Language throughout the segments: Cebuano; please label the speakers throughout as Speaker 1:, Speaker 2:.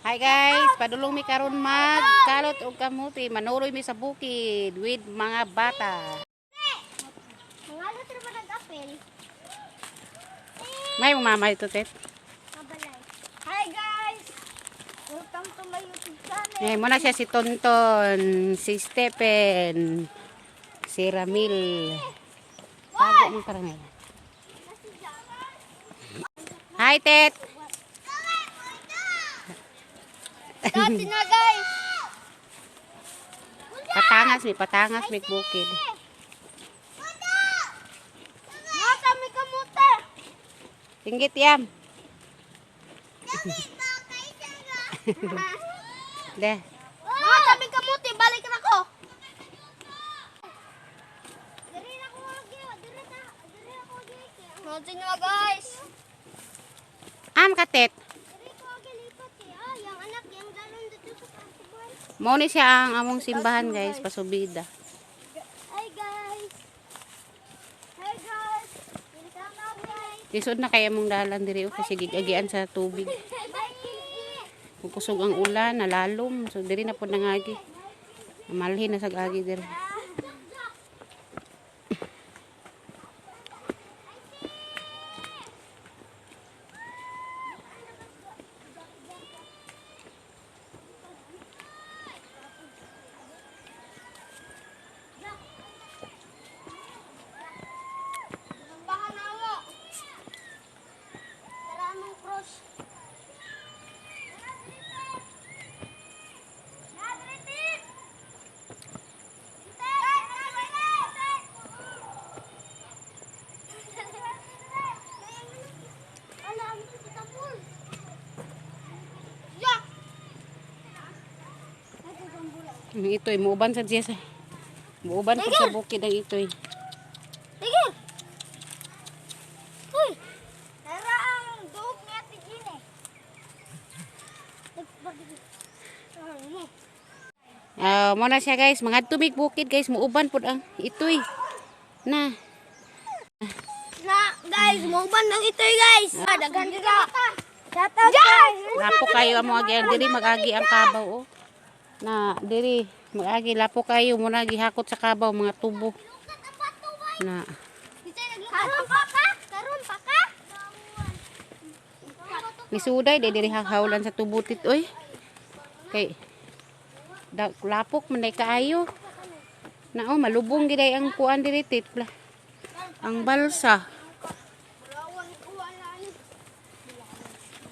Speaker 1: Hi guys, padulong mi karon magkalot og kamuti, manuloy mi sa bukid with mga bata.
Speaker 2: Mangalot ra ba nag-apel?
Speaker 1: May mama ito, tet.
Speaker 2: Mabalay. Hi guys! Welcome to my YouTube channel.
Speaker 1: Eh, muna siya si Tonton, si Stephen, si Ramil. Tago mo Ramil. Hi, Tet.
Speaker 2: Dati na guys!
Speaker 1: Patangas mi bukid.
Speaker 2: Mata may kamuta!
Speaker 1: Tinggit yam. De.
Speaker 2: Mata may kamuti, balik na ko! Dati na guys!
Speaker 1: Am ka, Tet. Mao ni siya ang among simbahan, guys, pasubida.
Speaker 2: Hi guys! Hi guys! Welcome guys!
Speaker 1: Lisod na kay among dalan diri oh, kasi gigagian sa tubig. Kung kusog ang ulan, nalalom. So diri na pod nangagi. Malhin na sa agi diri.
Speaker 2: Baka na mo. Tara mong cross.
Speaker 1: Ang itoy muuban sad siya sa muuban po sa bukid ang itoy.
Speaker 2: Tigil! Uy! Tara ang duog ni Ate Gine.
Speaker 1: Ah, mo na siya guys, mga tubig bukid guys, muuban pod ang itoy. Na.
Speaker 2: Na, guys, mauban lang ito guys. Ah, daghan dira. Shout out guys.
Speaker 1: Lapo kayo ang mga giyan diri mag-agi ang kabaw oh. Na diri mag-agi lapo kayo mo na gihakot sa kabaw mga tubo. Na.
Speaker 2: Karon pa ka? Karon pa ka?
Speaker 1: Misuday di diri hawlan sa tubutit oy. Kay da, lapok man day kaayo. Na oh, malubong giday ang kuan diri tit. Ang balsa.
Speaker 2: Bulawan ko wala ni.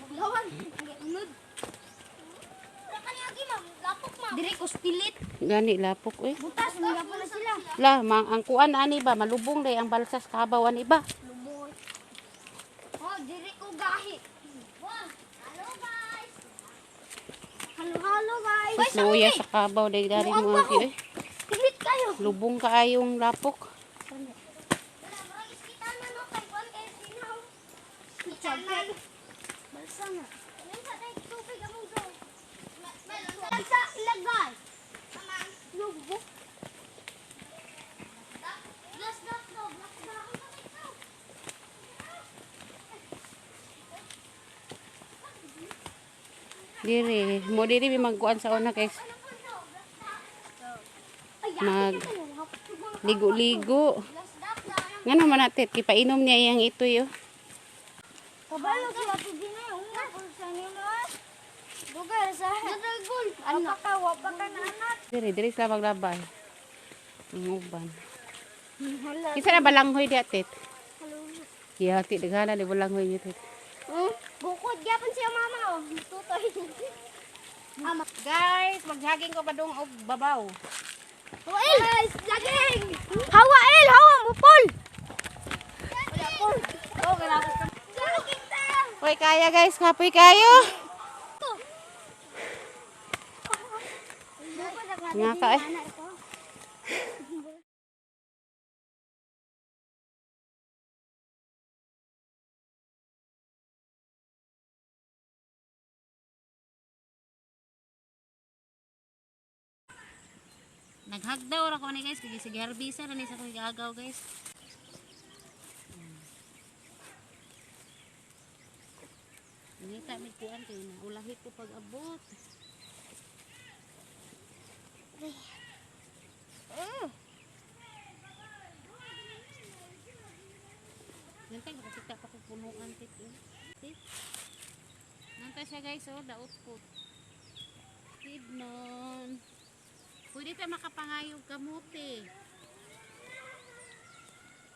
Speaker 2: Bulawan. Unod. Diri ko stilit.
Speaker 1: Gani lapok oy.
Speaker 2: Butas, mga na sila.
Speaker 1: La, ma, ang kuan ani ba malubong day ang balsa sa kabaw ani ba?
Speaker 2: Luboy. Oh, diri ko gahi. Hello guys. Hello, hello guys.
Speaker 1: Luya sa kabaw day dari mo agi oy.
Speaker 2: Pilit kayo.
Speaker 1: Lubong kaayong lapok.
Speaker 2: Balsa na. Balsa lagay. Lubo.
Speaker 1: Diri, mo diri mi magkuan sa una guys. Mag ligo-ligo. Ngano man natit kipainom niya iyang itoy oh.
Speaker 2: Kabalo sa tubig na yung sa nila. Dugal sa Nadagol. Ano ka wa pa ka na anak.
Speaker 1: Diri diri sila maglabay. Ang uban. Kinsa na balanghoy di atit? Ya, ati daghala ni balanghoy ni tit.
Speaker 2: Bukod gyapon siya mama oh. Tutoy. Ama.
Speaker 1: Guys, maghaging ko padung og babaw.
Speaker 2: Hawail! Guys, laging! Hawail! Hawa mo, Paul! Oh, Laging ta!
Speaker 1: Hoy kaya guys, kapoy kayo. Nga ka eh. Naghagdaw ra ko ni guys, kay sige harbisa na ni sa akong giagaw guys. Ngita mi kuan kay na ulahi ko pag abot. Nantay makakita pa ko punuan tit. Eh. Tit. Nantay siya, guys, oh, daot po. Kidnon. Pwede ta makapangayog kamuti.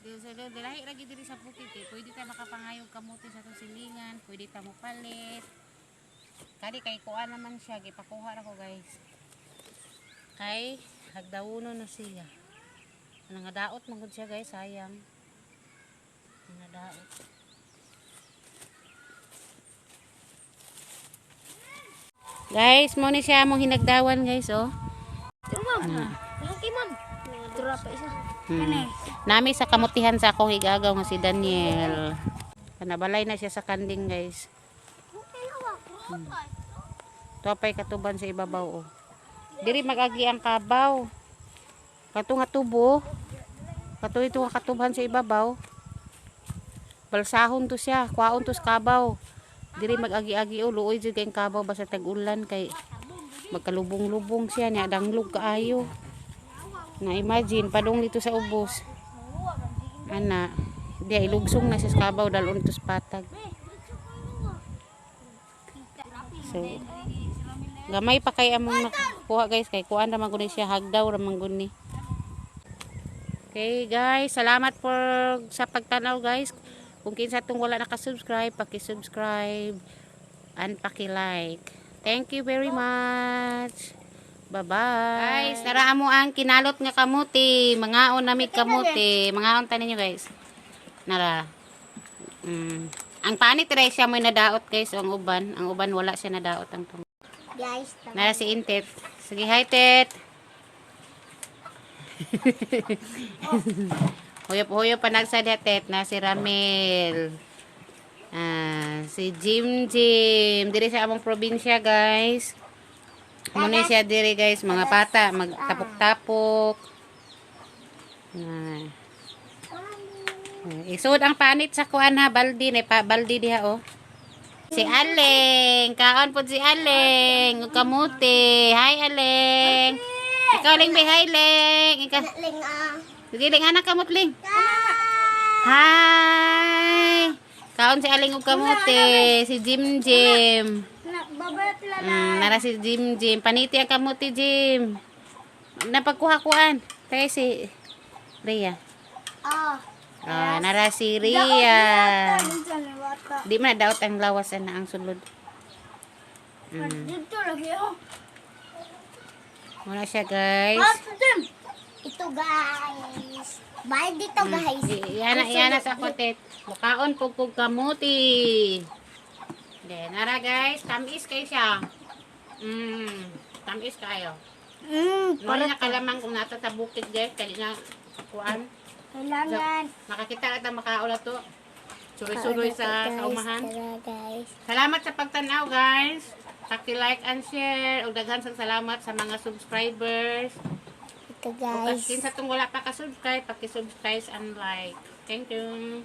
Speaker 1: Dili sa dili lagi diri sa bukid kay pwede ta makapangayog kamuti sa atong silingan, pwede ta mopalit. Kani kay kuan naman siya, gipakuha ra ko, guys. Kay hagdawuno na siya. Nga daot man gud siya, guys, sayang. Nga daot. Guys, mo ni siya among hinagdawan, guys, oh.
Speaker 2: Ito, ma'am. Okay, ma'am. Tura pa isa.
Speaker 1: Nami sa kamutihan sa akong higagaw nga si Daniel. Kanabalay na siya sa kanding, guys. Tuapay katuban sa ibabaw, oh. Diri magagi ang kabaw. Kato nga tubo. Kato ito nga katuban sa ibabaw. Balsahon to siya, kwaon to sa kabaw. Diri magagi-agi, oh, luoy jud kay kabaw basta tag-ulan kay magkalubong-lubong siya niya, danglog kaayo. Na imagine padung dito sa ubos. Ana, di ilugsong na siya sa kabaw dalon to sa patag. So, gamay pa kay among nakuha, guys, kay kuan ra man gud ni siya, hagdaw ra man gud ni. Okay guys, salamat for sa pagtanaw, guys. Kung kinsa tong wala naka-subscribe, paki-subscribe and paki-like. Thank you very much. Bye-bye. Guys, nara mo ang kinalot nga kamuti. Mangaon nami kamuti. Mangaon ta ninyo, guys. Nara. Ang panit ra siya mo'y nadaot, guys, ang uban. Ang uban wala siya nadaot ang tung.
Speaker 2: Guys,
Speaker 1: Nara si Intet. Sige, hi, Tet. Huyop-huyop pa nagsadya, Tet, na si Ramel. Ah, si Jim Jim. Diri sa among probinsya, guys. Muna siya diri, guys, mga bata magtapok-tapok. Na. Isod ang panit sa kuan ha, baldi na pa baldi diha oh. Si Aleng, kaon po si Aleng, ug kamuti. Hi, Aleng. Ikaw, Leng, be hi, Leng. Ikaw.
Speaker 2: Ling ah.
Speaker 1: Sige, Leng, anak kamot, Leng. Hi. Kaon si Aleng ug kamuti, si Jim Jim.
Speaker 2: Babalat lang.
Speaker 1: Nara si Jim Jim. Paniti ang kamuti, Jim. Napagkuha-kuan. Tayo si Ria.
Speaker 2: Ah.
Speaker 1: Ah, nara si Ria. Di man na daot ang lawas na ang sulod.
Speaker 2: Dito lagi oh.
Speaker 1: Muna siya, guys.
Speaker 2: Ito, guys. Bye dito, guys.
Speaker 1: Iyana, iyana sa kotet. Mukaon po kog kamuti. Then, nara guys, tamis kay siya. Tamis kayo. Muna na kalamang kung nata sa bukid, guys, kali na kuan.
Speaker 2: Kailangan.
Speaker 1: Makakita na ta makaula to. Suloy-suloy sa kaumahan.
Speaker 2: Tara, guys.
Speaker 1: Salamat sa pagtanaw, guys. Paki-like and share. Ug daghan sang salamat sa mga subscribers.
Speaker 2: Ito,
Speaker 1: Ug kinsa tong wala pa ka-subscribe, paki-subscribe and like. Thank you.